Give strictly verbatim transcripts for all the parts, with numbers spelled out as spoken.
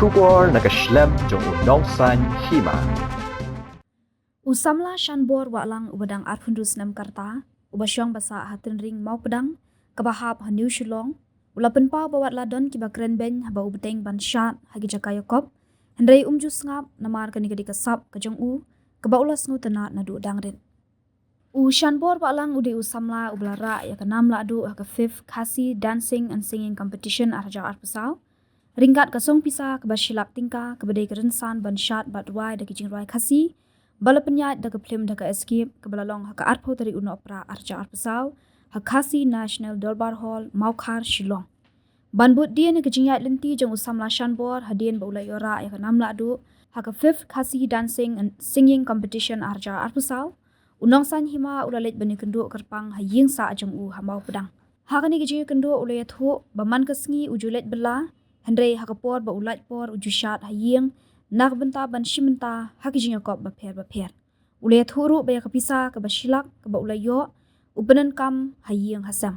Khubor na ka shlem jong u Nongsaiñ Hima. U samla Shanbor Wahlang uba dang arphew hynriew snem ka rta, uba shong ba sah ha Tynring Mawpdang, kaba hap ha New Shillong, u la pynpaw ba wat la don kiba kren beiñ haba u bteng ban shad ha ki jaka ïakop, hynrei um ju sngap namar kane ka dei ka sap ka jong u, kaba u la sngewtynnad naduh dang rit. U Shanbor Wahlang u dei u samla uba la rah ïa ka nam lahduh ha ka fifth Khasi Dancing and Singing Competition ar hajar arphew saw. Ryngkat ka song pisa kaba shi lak tyngka kaba dei ka rynsan ban shad bad rwai da ki jingrwai Khasi, ba la pynïaid da ka phlim da ka Escape, kaba la long ha ka arphew tarik u Nohprah ar hajar arphew saw ha Khasi National Dorbar Hall, Mawkhar, Shillong. Ban bud dien ïa ka jingïaid lynti jong u samla Shanbor hadien ba u la ïoh rah ïa ka nam lahduh ha ka fifth Khasi Dancing and Singing Competition ar hajar arphew saw, u Nongsaiñ Hima u la leit ban ïakynduh kyrpang ha ïing sah jong u ha Mawpdang. Ha kane ka jingïakynduh u la ïathuh ba man ka sngi u ju leit bylla, hynrei ha ka por ba u lait por u ju shad ha ïing na ka bynta ban shim bynta ha ki jingïakop bapher bapher. U la ïathuh ruh ba ïa ka pisa kaba shi lak kaba u la ïoh, u pyndonkam ha ïing ha sem.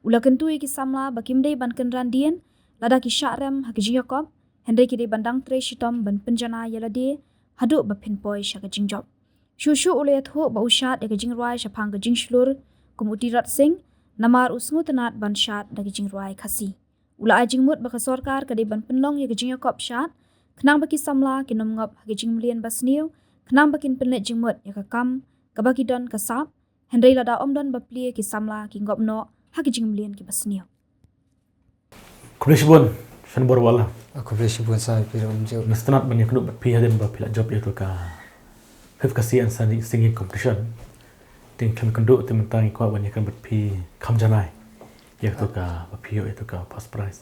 U la kyntu ïa ki samla ba kim dei ban kynran dien lada ki shah rem ha ki jingïakop, hynrei ki dei ban dang trei shitom ban pynjanai ïa lade haduh ba phin poi sha ka jingjop. Shuh shuh u la ïathuh ba u shad ïa ka jingrwai shaphang ka jingshlur kum u Tirot Sing, namar u sngewtynnad ban shad da ka jingrwai Khasi. U la ai jingmut ba ka sorkar ka dei ban pynlong ïa ka jingïakop shad, khnang ba ki samla kin ym ngop ha ka jingmlien basniew, khnang ba kin pynleit jingmut ïa ka kam kaba ki don ka sap, hynrei lada ym don bapli ki samla ki ngop noh ha ka jingmlien ki basniew. Khublei shibun, Shanbor Wahlang. Ah, khublei shibun sa phi ruh Umjok. Nga sngewtynnad ban ïakynduh bad phi hadien ba phi la jop ïa katu ka fifth Khasi and Singing Competition. Te nga khlem kynduh te mynta nga kwah ban ïakren bad phi kham janai ïa katu ka ba phi ïoh ïa katu ka first prize.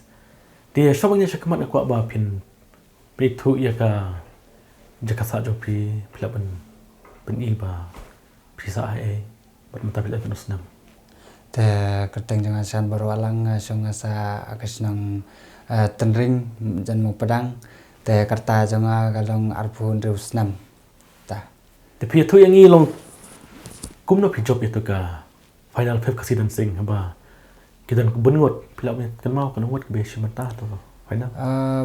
Te shuwa ban ïa shah khmat nga kwah ba phin pynithuh ïa ka jaka sah jong phi, phi lah ban pyni ba phi sah haei bad mynta phi la don katno snem. Te kyrteng jong nga Shanbor Wahlang, nga shong nga sah ha ka shnong, eh, Tynring, jan Mawpdang. Te ka rta jong nga ka long arphew hynriew snem. Ta. Te phi ïathuh ïa ngi long kumno phi jop ïa katu ka final fifth Khasi Dancing haba ki don bun ngut, phi lah ban kynmaw katno ngut kiba shim bynta ha katu ka final? Ah,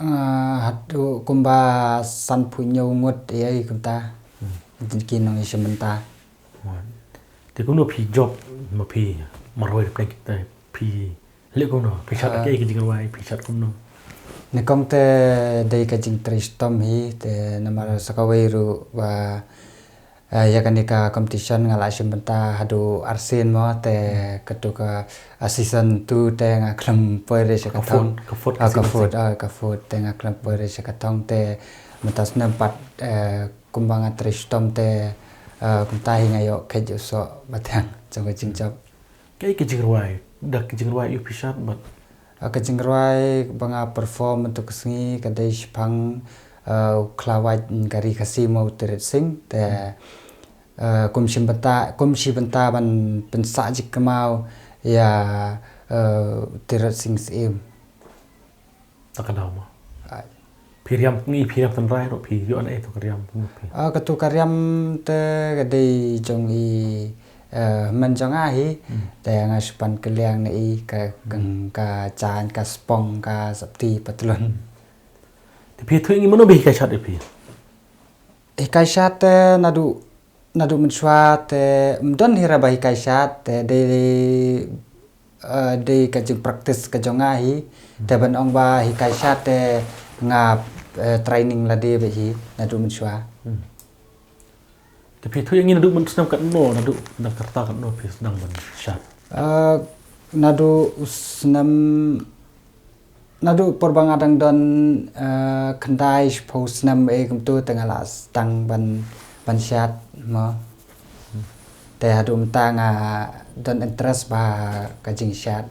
ah, haduh kumba sanphew hynñiew ngut ïa kumta. Hmm. Ki nongshim bynta. Te kumno phi jop, ma phi marwei da pdeng kita, phi leh kumno, phi shad, ah, kaei ka jingrwai, phi shad kumno? Nyngkong te dei ka jingtrei shitom hi, te namar sa kawei ruh ba, eh, ïa kane ka competition nga la shim bynta haduh arsien mo, te katu ka, ah, season two te nga khlem poi re sha ka thong. Ka fourth, ka fourth, ah, ka season fourth, six. Ah, ka fourth te nga khlem poi re sha ka thong, te mynta snem pat, eh, kumba nga trei shitom te, eh, kumta hi nga ïoh kheit ïoh soh ba thiang jong ka jingjop. Kaei ka jingrwai, da ka jingrwai aïu phi shad bad? Ah, ka jingrwai ba nga perform mynta ka sngi ka dei shaphang, eh, u khlawait ka ri Khasi mo u Tirot Sing te, eh, kum shim bynta, kum shi bynta ban pynsah jingkynmaw ïa, eh, u Tirot Sing Syiem. Ta ka daw mo. Ai. Phi riam, ngi phi riam tynrai ruh, phi ïoh na ei tu ka riam mo phi? Ah, katu ka riam te ka dei jong i, eh, hynmen jong nga hi. Hmm. Te nga shu pan kylliang na i ka, hmm, keng, ka jaiñ, ka spong, ka sopti, patlun. Te phi ïathuh ïa ngi mano ba hikai shad ïa phi? Hikai shad te naduh Naduh mynshuwa te ym don hi ruh ba hikai shad te dei, eh, dei ka jingpractice ka jong nga hi. Hmm. Te ban ong ba hikai shad te nga, eh, training lade beit hi naduh mynshuwa. Hmm. Te phi ïathuh ïa ngi naduh mynsnam katno, naduh na ka rta katno phi sdang ban shad? Eh, naduh u snem Naduh por ba nga dang don, eh, khyndai shiphew snem eh kumtu te nga la sdang ban, ban shad mo. Te haduh mynta nga don interest bha ka jingshad.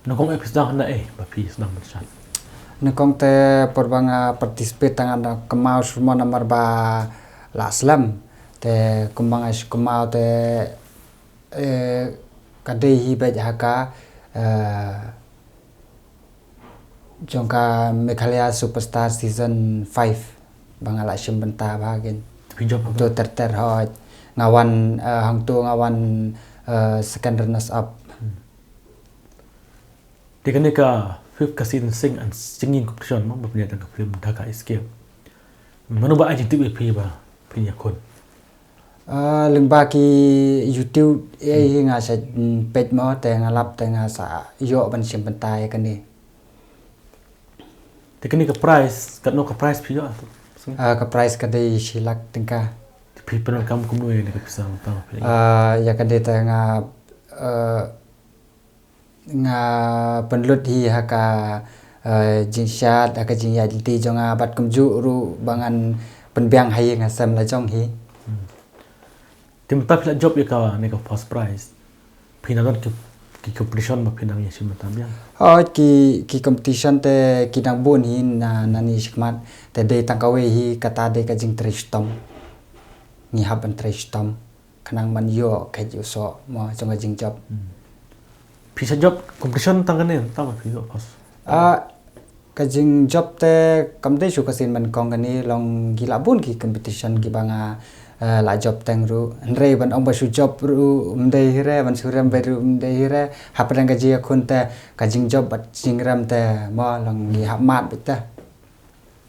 Nyngkong eh phi sdang na eh ba phi sdang ban shad? Nyngkong te por ba nga participate te nga da kynmaw shu mo namar ba la slem. Te kumba nga shu kynmaw te, eh, ka dei hi beit ha ka, eh, jong ka Meghalaya Superstar Season five ba nga la shim bynta bha kein. Phi jop hangto ter ter hoi. Nga wan, eh, hangto nga wan, eh, second runners up. Hmm. Te kane ka Fifth Khasi Dancing and Singing Competition mo, ba pynïaid da ka film Dhaka Escape. Mano ba ai jingtip ïa phi ba phin ïakhun? Ah, lyngba ki YouTube, eh, hi nga sa, mm, peit mo, te nga lap, te nga sa ïoh ban shim bynta ïa kane. Te kane ka prize, katno ka prize phi ïoh? Ah, ka prize ka dei shi lak tyngka. Te phi pyndonkam kumno ïa kane ka pisa mynta? Ah, ïa kane te nga, ah, nga pynlut hi ha ka, eh, jingshad, ha ka jingïaid lynti jong nga bad kumjuh ruh ba ngan pynbiang ha ïing ha sem la jong hi. Hmm. Te mynta phi la jop ïa kane ka first prize. Phi nang don ki, ki competition ba phi nang ïashim bynta biang? Oh, ki, ki competition te ki dang bun hi na, na ni shikmat. Te dei tang kawei hi, kata dei ka jingtrei shitom. Ngi hap ban trei shitom. Khnang ban ïoh kheit ïoh soh mo jong ka jingjop. Hmm. Phi sa jop competition tang kane, tang ba phi ïoh first? Ah, ka jingjop te kam dei shu ka sien ban kong kane, long ki la bun ki competition kiba nga, eh, la jop teng ruh. Hynrei ban ong ba shu jop ruh ym dei hi re, ban shu rem beit ruh ym dei hi re. Hapdeng ka jingïakhun te ka jingjop bad jingrem te mo long ngi hap mad beit te.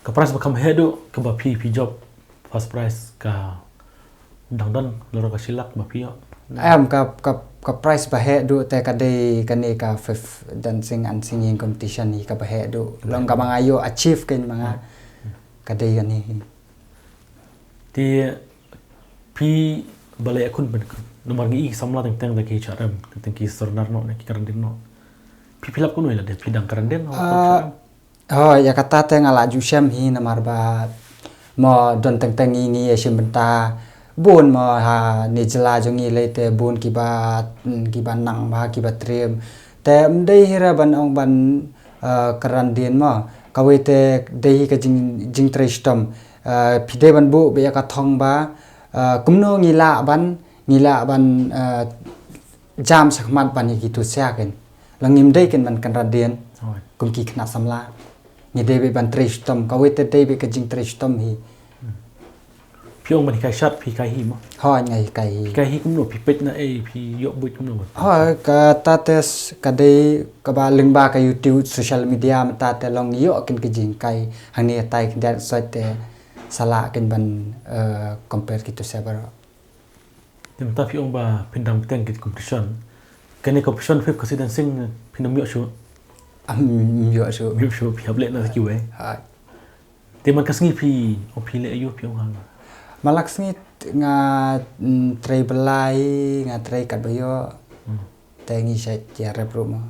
Ka prize ba kham heh duh kaba phi, phi jop first prize ka dang don lor ka shi lak ba phi ïoh? Em, ka, ka, ka prize ba heh duh te ka dei kane ka fifth dancing and singing competition hi kaba heh duh. Long kaba nga ïoh achieve kein ma nga. Hmm. Ka dei kane hi. Te phi ba la ïakhun ban, namar ngi i ki samla teng teng da ki shah rem, teng teng ki surrender noh ne ki kyndit noh. Phi, phi lap kumno ïa lade, phi dang kyndit noh? Ah, Hooid, ïa kata te nga la ju shem hi namar ba mo don teng teng ngi, ngi ïashim bynta bun mo ha ne jylla jong ngi lei te bun kiba, mm, kiba nang bha kiba triem. Te ym dei hi re ban ong ban, eh, kyrdan dien mo. Kawei te dei hi ka jing, jingtrei shitom. Eh, phi dei ban buh beit ïa ka thong ba, eh, kumno ngi lah ban, ngi lah ban, eh, jam shakhmat ban ïa ki tu sia kein. Long ngim dei kein ban kynrad dien. Hooid. Kum ki khynnah samla. Ngi dei beit ban trei shitom. Kawei te dei beit ka jingtrei shitom hi. Hmm. Phi ong ban hikai shad, phi hikai hi mo? Hooid, nga hikai hi. Hikai hi kumno, phi peit na ei, phi ïoh buit kumno ba? Hooid, kata te s-, ka dei kaba lyngba ka YouTube, social media, mynta te long ïoh kein ka jinghikai. Hangne tai khyndiat sait te sa lah kein ban, eh, compare ki tu sia baroh. Te mynta phi ong ba phin dang bteng ki competition. Kane competition Fifth Khasi Dancing phin ym ïoh shuh? Ym ïoh shuh. Ym ïoh shuh, phi hap leh na kiwei. Ha. Te man ka sngi phi, ong phi leh aiu phi ong hang? Man la ka sngi nga, mm, trei bylla hi, nga trei katba ïoh. Hmm. Te ngi shait ïarep ruh mo.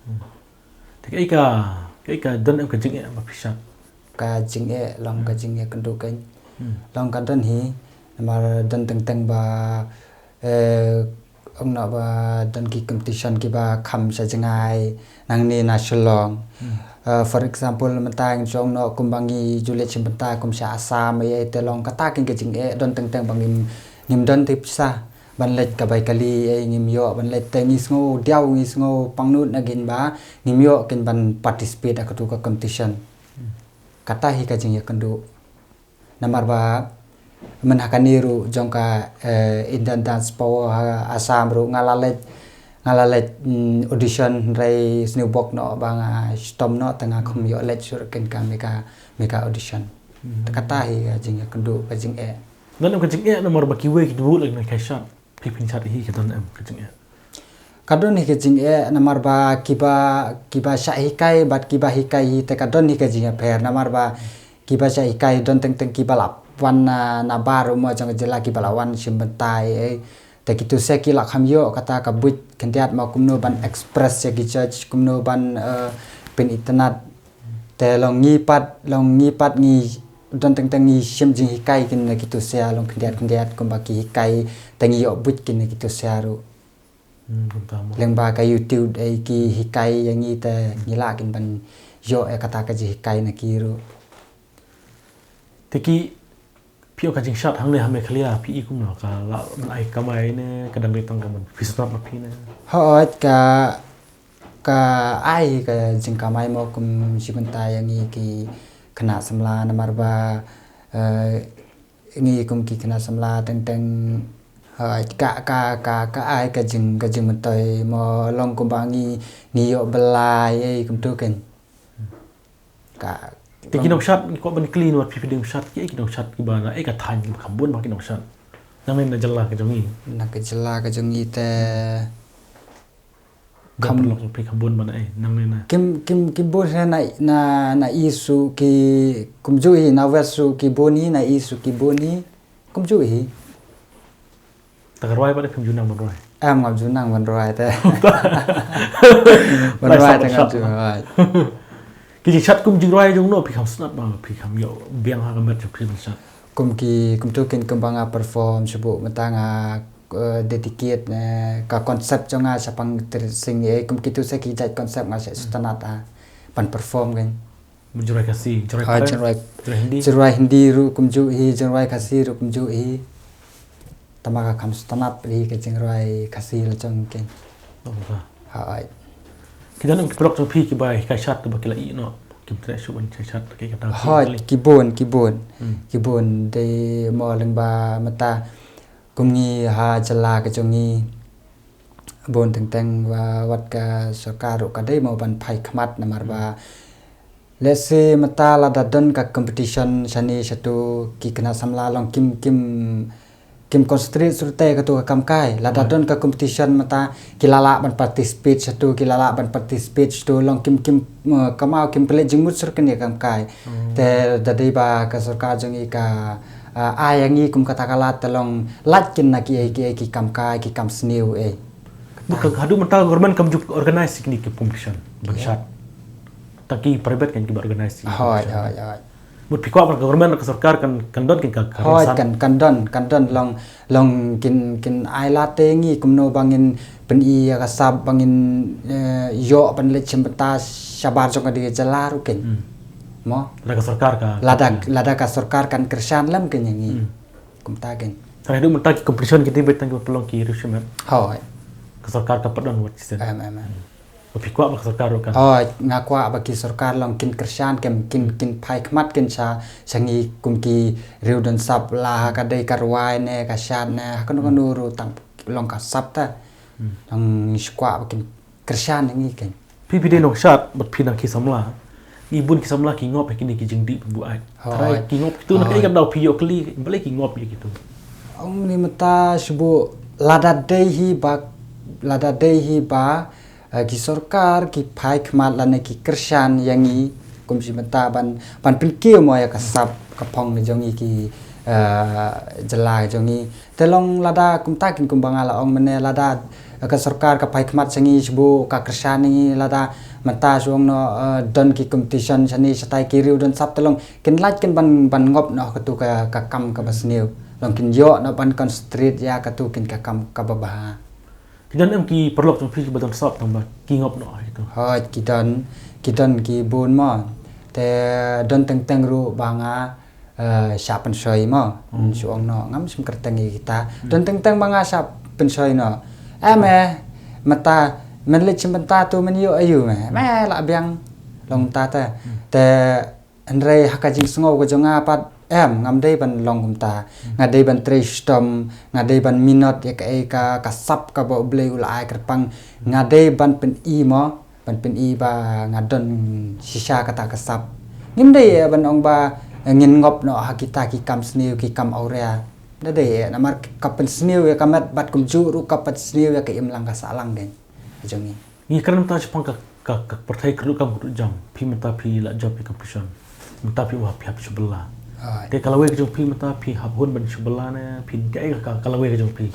Hmm. Te kaei ka, kaei ka don em ka jingeh ba phi shad? Ka jingeh, long ka jingeh kynduh kein. Hmm. Long ka don hi, namar don teng teng ba, eh, ong noh ba don ki competition kiba kham sha jngai, nangne na Shillong. Hmm. Eh, for example, mynta ngi ong noh kumba ngi ju leit shim bynta kum sha Assam, ei, ei, te long kata kein ka jingeh, don teng teng ba ngim, ngim don te pisa. Ban leit ka bai kali, eh, ngim ïoh ban leit te ngi sngew diaw ngi sngew pangnud na gin ba ngim ïoh kein ban participate ha katu ka competition. Hmm. Kata hi ka jingïakynduh. Namar ba myn ha kane ruh jong ka, eh, Indian Dance Power ha Assam ruh nga la leit, nga la leit, mm, audition hynrei sniewbok noh ba nga shitom noh te nga kham ïoh leit shuh kein ka mega, mega audition. Hmm. Te kata hi ka jingïakynduh ka jingeh. Don em ka jingeh namar ba kiwei ki dei bun lei na ka shad. Phi phin shad hi ka don em ka jingeh? Ka don hi ka jingeh namar ba kiba, kiba shah hikai bad kiba hikai hi te ka don hi ka jingïapher namar ba kiba shah hikai don teng teng kiba la wan na, na bar ruh mo jong ka jylla kiba la wan shim bynta ei. Te ki tu sia ki la kham ïoh kata ka buit khyndiat mo kumno ban express ïa ki judge kumno ban, eh, pynitynnad. Te long ngi pat, long ngi pat ngi don teng teng ngi shim jinghikai kein na ki tu sia long khyndiat khyndiat kumba ki hikai te ngi ïoh buit kein na ki tu sia ruh. Hmm, kumta mo. Lyngba ka YouTube ei ki hikai ïa ngi te ngi lah kein ban ïoh ïa kata ka jinghikai na ki ruh. Te ki Phi ong ka jingshad hangne ha Meghalaya, phi i kumno, ka la ai kamai ne ka dang dei tang ka ban phi sngap ma phi ne? Hooid, ka, ka ai ka jingkamai mo kum shi bynta ïa ngi ki khynnah samla namar ba, eh, ngi kum ki khynnah samla teng teng Hooid, ka, ka, ka, ka ai ka jing, ka jingmyntoi mo long kumba ngi, ngi ïoh bylla ei kumtu kein. Ka Te ki nongshad ngi kwah ban kylli noh, phi phi dei nongshad, ki, ki nongshad kiba na, eh, ka thaiñ kiba kham bun ba ki nongshad. Nangne na jylla ka jong ngi. Na ka jylla ka jong ngi te Kham- kham paralok jong phi kham bun ba na, eh, nangne na. Kim, kim, kim bun hi na, na, na east ruh ki kumjuh hi, na west ruh ki bun hi, na east ruh ki bun hi. Kumjuh hi. Ta ka rwai pat phim ju nang ban rwai. Em, ngam ju nang ban rwai te. Ban rwai te ngam ju rwai. Ki jingshad kum jingrwai jong no phi kham sngewtynnat ba phi kham ïoh biang ha ka met jong phi ban shad. Kum ki, kumtu kein kumba nga perform shuh mynta nga, eh, dedicate, eh, ka concept jong nga shaphang Tyrsit Sing, eh, kum kitu sa ki jait concept nga sa sngewtynnat, ah, ban perform kein. Jingrwai Khasi, jingrwai Khasi, Phareng, jingrwai, jingrwai Hindi. Jingrwai Hindi ruh kumjuh hi, jingrwai Khasi ruh kumjuh hi. Tangba nga kham sngewtynnat hi ka jingrwai Khasi la jong kein. Oh, ba. Hooid. Ki don em ki paralok jong phi kiba hikai shad kiba ki la ïeh noh, kim treh shuh ban hikai shad, ki kata ki. Hooid, ki bun, ki bun. Hmm. Ki bun, dei mo lyngba mynta kum ngi ha jylla ka jong ngi. Bun teng teng, wa-, wat ka sorkar ruh ka dei mo ban phai khmat namar ba. Hmm. Let's say mynta lada don ka competition shane shatu, ki khynnah samla long kim, kim, kim concentrate shuh te katu ka kam kai. Lada. Hmm. Don ka competition mynta ki la lah ban participate shatu, ki la lah ban participate shatu, long kim, kim, eh, kamau kim pynleit jingmut shuh kane ka kam kai. Hmm. Te da dei ba ka sorkar jong ngi ka, ah, ai ïa ngi kum kata ka lad te long lait kein na ki, eh, ki, eh, ki kam kai, ki kam sniew, eh. Bad ka haduh mynta government kam ju organize kine ki competition ban shad. Tang ki private kein kiba organize kine ki competition. Hooid, hooid, hooid. Bad phi kwah ba ka government, ka sorkar kan, kan don kein ka, ka rynsan. Hooid, kan, kan don, kan don long, long kin, kin ai lad te ngi kumno ba ngin pyni ïa ka sap ba ngin, eh, ïoh ban leit shim bynta shabar jong ka dei ka jylla ruh kein. Hmm. Mo? Lada ka sorkar ka, lada, lada ka sorkar kan kyrshan lem kein ïa ngi. Hmm. Kumta kein. Tang haduh mynta ki competition ki dei beit tang kiba pynlong ki riew shimet. Hooid. Ka sorkar kam pat don wat shisien. Em, em, em. Ba phi kwah ba ka sorkar ruh kan. Hooid, nga kwah ba ki sorkar long kin kyrshan kein, kin, kin phai khmat kein sha, sha ngi kum ki riew don sap la ha ka dei ka rwai ne, ka shad ne, ha kano kano ruh tang long ka sap te. Hmm. Tang ngi shu kwah ba kin kyrshan ïa ngi kein. Phi phi dei nongshad bad phi dang ki samla. Ngi bun ki samla ki ngop ïa kine ki jingdih pynbuaid. Hooid. Tharai ki ngop kitu na kaei ka daw phi ïoh kylli, balei ki ngop ïa kitu? Ong ni mynta shu buh lada dei hi ba, lada dei hi ba, eh, ki sorkar ki phai khmat lane ki kyrshan ïa ngi kum shi mynta ban, ban pynkiew mo ïa ka sap ka phong ne jong ngi ki, eh, jylla jong ngi. Te long lada kumta kein kumba nga la ong mynne lada, eh, ka sorkar ka phai khmat sha ngi shu buh ka kyrshan ïa ngi lada mynta shu ong noh, eh, don ki competition shane shatai ki riew don sap te long kin lait kein ban, ban ngop noh katu ka, ka kam kaba sniew. Long kin ïoh noh ban concentrate ïa katu kein ka kam kaba bha. Ki don em ki paralok jong phi kiba don sap tang ba ki ngop noh ïa kitu? Hooid, ki don, ki don ki bun mo. Te don teng teng ruh ba nga, eh, shah pynshoi mo. Hmm. Shu ong noh, ngam shym kyrteng ïa kita. Hmm. Don teng teng ba nga shah pynshoi noh. Em, eh, mynta men leit shim bynta tu men ïoh aïu me. Me lah biang long mynta te. Hmm. Te hynrei ha ka jingsngew ka jong nga pat em, ngam dei ban long kumta. Hmm. Nga dei ban trei shitom, nga dei ban minot ïa kaei ka, ka sap kaba U Blei u la ai kyrpang. Nga dei ban pyni mo, ban pyni ba nga don shisha kata ka sap. Ngim dei, eh, ban ong ba, eh, ngin ngop noh ha kita ki kam sniew ki kam awria. Da dei, eh, namar ka pynsniew ïa ka met bad kumjuh ruh ka pynsniew ïa ka imlang ka sahlang kein. Jong ngi. Ngi kren mynta shaphang ka, ka, ka pyrthei kyrduh kam kyrduh jam. Phi mynta phi la jop ïa ka competition. Mynta phi wah phi hap shu bylla. Hooid. Te ka lawei ka jong phi mynta phi hap hun ban shu bylla ne phi dei ka, ka, ka lawei ka jong phi.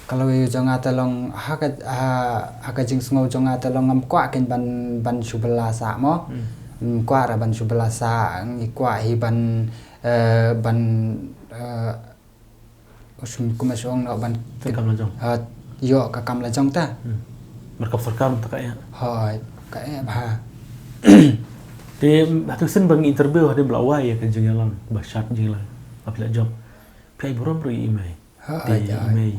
Ka lawei ka jong nga te long ha ka, ha, ha ka jingsngew jong nga te long ngam kwah kein ban, ban shu bylla sah mo. Hmm. Ngam kwah ra ban shu bylla sah, ngi kwah hi ban, eh, ban, eh, Kum shu ong noh ban, ka kam la jong. Ha, ïoh ka kam la jong ta. Hmm. Markap sorkar mynta ka ïa. Hooid, ka ïa bha. Te, ha tu sien ba ngi interview hadien ba la wai ïa ka jingïalang, ba shad jingïalang. Ba phi la jop. Phi ai burom ruh ïa i mei. Hooid, te i mei.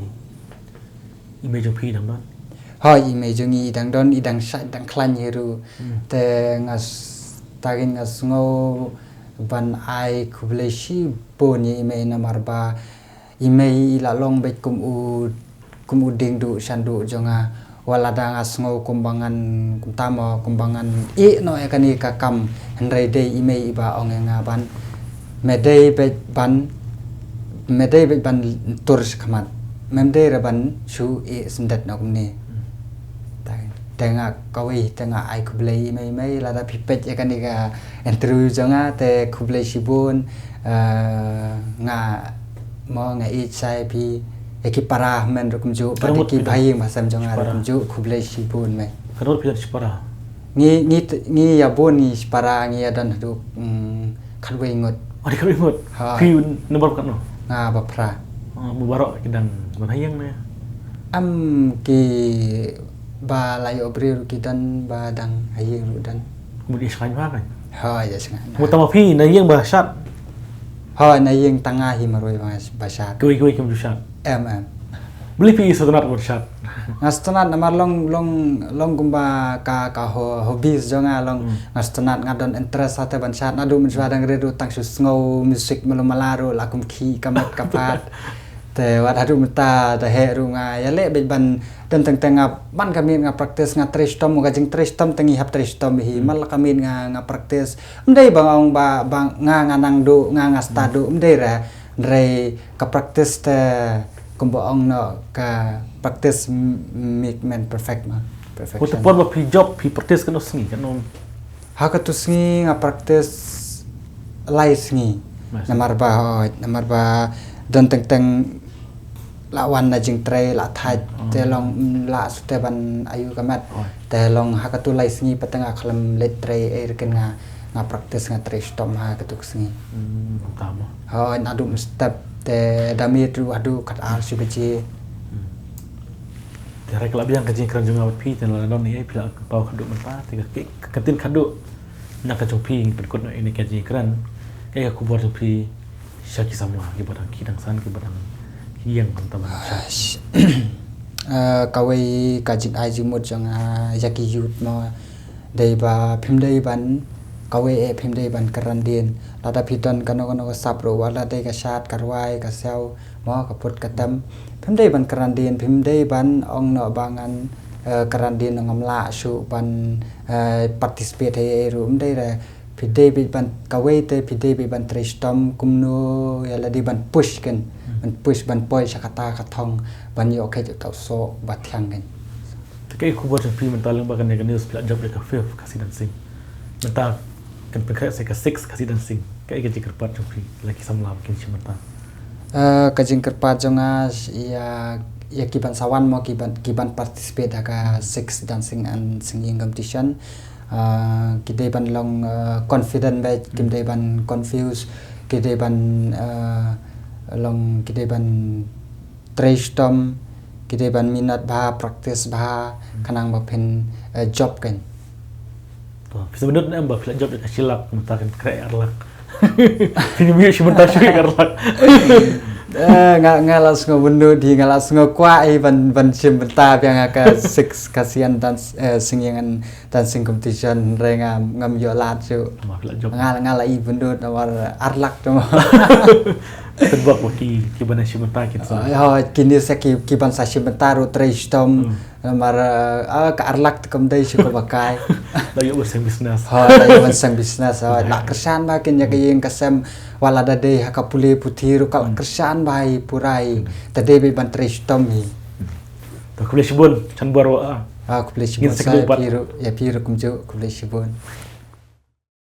I mei jong phi dang don. Hooid, i mei jong ngi i dang don, i dang shait dang khlaiñ hi ruh. Hmm. Te nga s-, ta kein nga sngew ban ai khublei shibun ïa i mei namar ba I mei i la long beit kum u, kum u dieng duh shan duh jong nga. Wat lada nga sngew kumba ngan, kumta mo, kumba ngan ïeh noh ïa kane ka kam, hynrei dei i mei iba ong ïa nga ban, me dei beit ban, me dei beit ban tur shakhmat. Mem dei re ban shu ïeh syndet noh kumne. Te, te nga kawei te nga ai khublei i mei, mei, lada phi peit ïa kane ka interview jong nga te khublei shibun. Eh, nga mo nga ïeit shai phi, ïa ki para men ruh kumjuh, bad ïa ki bhaïing bhasem jong nga ruh kumjuh, khublei shibun mei. Katno ngut phi don shipara? Ngi, ngi, ngi ïa bun ngi shipara ngi ïa don haduh, mm, khatwei ngut. Oh, dei khatwei ngut. Ha. Phi number katno? Nga ba phra. Oh, baroh ki dang don ha ïing ne? Em, kiba la ïoh briew ruh ki don, ba dang ha ïing ruh don. Mut ïa shngaiñ bha kan? Hooid, ïa shngaiñ. Mut tang ma phi na ïing ba shad? Hooid, na ïing tang nga hi marwei ba, ba shad. Kiwei kiwei kim ju shad? Em, em. Balei phi sngewtynnat ban shad? Nga sngewtynnat namar long, long, long kumba ka, ka ho-, hobbies jong nga long. Hmm. Nga sngewtynnat, nga don interest ha te ban shad. Naduh mynshuwa dang rit ruh tang shu sngew music malu mala ruh la kum khih ka met ka phad. Te wat haduh mynta te heh ruh nga ïaleh beit ban, don teng teng nga man ka miet nga practice, nga trei shitom, ka jingtrei shitom te ngi hap trei shitom hi. Hmm. Man la ka miet nga, nga practice. Ym dei ba nga ong ba, ba nga, nga nang duh, nga, nga stad duh, ym dei re. Hynrei ka practice te kumba ong noh ka practice m-, make man perfect ma. Perfection. Ko te por ba phi jop, phi practice katno sngi, katno? Ha katu sngi nga practice lai sngi. Lai sngi. Namar ba, hooid, namar ba don teng teng la wan na jingtrei la thait, hmm, te long, mm, la shu te ban ayu ka met. Oh. Te long ha katu lai sngi pat te nga khlem leit trei ei ruh kin nga, nga practice nga trei shitom ha katu ka sngi. Hmm, tama. Hooid, naduh mynstep te da miet ruh haduh khatar shi baje. Hmm. Te hynrei ka la biang ka jingkren jong nga bad phi, te la don ei ei phi la kynmaw khadduh mynta, te ka, ka, ka ktien khadduh na ka jong phi ngin pynkut noh ïa kane ka jingkren. Kaei ka khubor jong phi sha ki samla kiba dang, ki dang san, kiba dang ïeng hangta ban shad? Eh, kawei ka jingai jingmut jong nga ïa ki youth mo, dei ba phim dei ban, kawei eh phim dei ban kren dien. Lada phi don kano kano ka sap ruh, wat la dei ka shad, ka rwai, ka siaw, mo, ka put ka tem. Phim dei ban kren dien, phim dei ban ong noh ba ngan, eh, kren dien, ngam lah shuh ban, eh, participate ha ei ei ruh, ym dei re. Phi dei beit ban, kawei te phi dei beit ban trei shitom kumno ïa lade ban push kin, hmm, ban push ban poi sha kata ka thong ban ïoh kheit ïa uta u soh ba thiang kin. Te kaei ka khubor jong phi mynta lyngba kane ka news phi la jop ïa ka fifth Khasi Dancing? Mynta kan pynkhreh sa ka sixth Khasi Dancing. Kaei ka jingkyrpad jong phi ïa ki samla ba kin shim bynta? Eh, ka jingkyrpad jong nga ïa, ïa ki ban sa wan mo, ki ban, ki ban participate ha ka sixth Dancing and Singing Competition. Ah, ki dei ban long, ah, confident bha, kim dei ban confuse, ki dei ban, ah, long, ki dei ban trei shitom, ki dei ban minot bha, practice bha, khnang ba phin, eh, jop kan. To, phi sngewbha ne em ba phi la jop ïa ka shi lak, mynta kan khreh ar lak. Phi ïoh shi mynta shu ïa ar lak. Eh, nga, nga la sngewbha hi, nga la sngew kwah hi ban, ban shim bynta biang ha ka sixth Khasi and Dance, eh, Singing and Dancing Competition, hynrei nga, ngam ïoh lad shuh. Ma phi la jop? Nga, nga la i bynta namar ar lak tu. Tang ba ki, ki ban shim bynta kin sa. Oh, kine sa ki, ki ban sa shim bynta ruh trei shitom. Hmm. Namar, eh, ah, ka ar lak te kam dei shuh kaba kai. La ïoh ban seng business. Hooid, la ïoh ban seng business, hooid. La kyrshan bha kin ïa ka ïing ka sem, wat la da dei ha ka pule puthi ruh ka la kyrshan bha hi pura hi. Te dei beit ban trei shitom hi. To khublei shibun, chan bor wa. Ah, khublei shibun sa ïa phi ruh, ïa phi ruh kumjuh, khublei shibun.